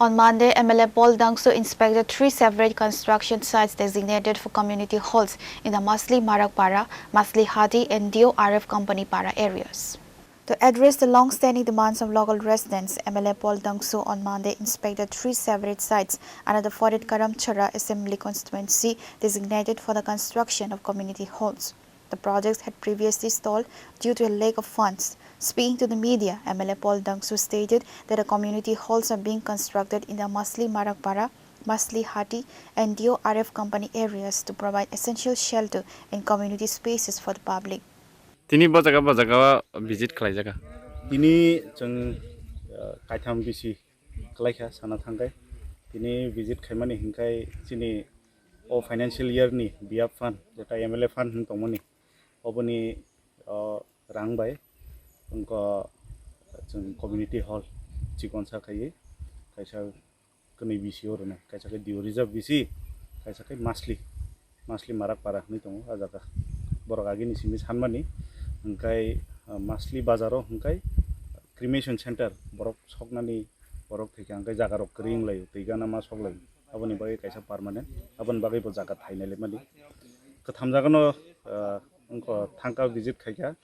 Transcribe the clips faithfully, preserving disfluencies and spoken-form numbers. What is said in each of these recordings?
On Monday, M L A Paul Dangsu inspected three separate construction sites designated for community halls in the Masli Marakpara, Masli Hati, and D O R F Company Para areas. To address the long-standing demands of local residents, M L A Paul Dangsu on Monday inspected three separate sites under the Fourth Karamchara Assembly Constituency designated for the construction of community halls. The projects had previously stalled due to a lack of funds. Speaking to the media, M L A Paul Dangsu stated that the community halls are being constructed in the Masli Marakpara, Masli Hati, and D O R F Company areas to provide essential shelter and community spaces for the public. Tini bo jaga, bo jaga visit khlai jaga. Tini chwng, uh, kaitham bisi kwlaikha sana thangkhe. Tini visit khaimani hinkhai chini o financial year ni B R F fund, jeta M L A fund hin tongmani, oboni, uh, rang bai wngkha chwng community hall chikonsa khaiwi kaisa kwnwi bisi o rwnai, kaisa khe Dio Reserve bisi, kaisa khe Masli, Masli Marakpara hinwi tongo a jaga. Borok agini simi sanmani, hwnkhe, ah, Masli bazaro hwnkhe cremation center borok soknani borok thwikha hwnkhe jaga rok kwrwi wnglaio, twi gana ma soklaio. Aboni bagwi kaisa permanent, aboni bagwi bo jaga thainai lemani. Kwtham jagano, ah, wngkha thangka visit khaikha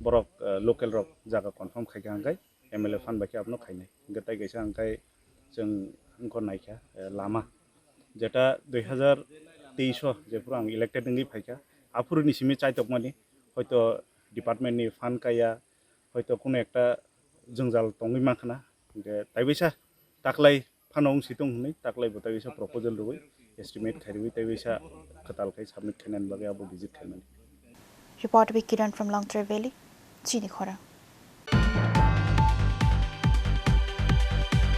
borok, ah, local rok jaga confirm khaikha hwnkhe M L A fund bai khe abono khainai. Hwnkhe tai kaisa hwnkhe chwng wngkha naikha, eh, lama. Jeta dui hazar teis o jephuru ang elected wngwi phaikha, aphuruni simi chaitokmani, hoito department ni fund kaya, hoito kuno ekta jwngjal tongwi mankha na. Hwnkhe taibaisa taklai phano wngsi tong hwnwi taklai bo taibaisa proposal rwui, estimate khairwi taibaisa kwtal khai submit khainani bagwi abo visit khaimani. Report by Kiran from Longtrai Valley, Chini Khorang.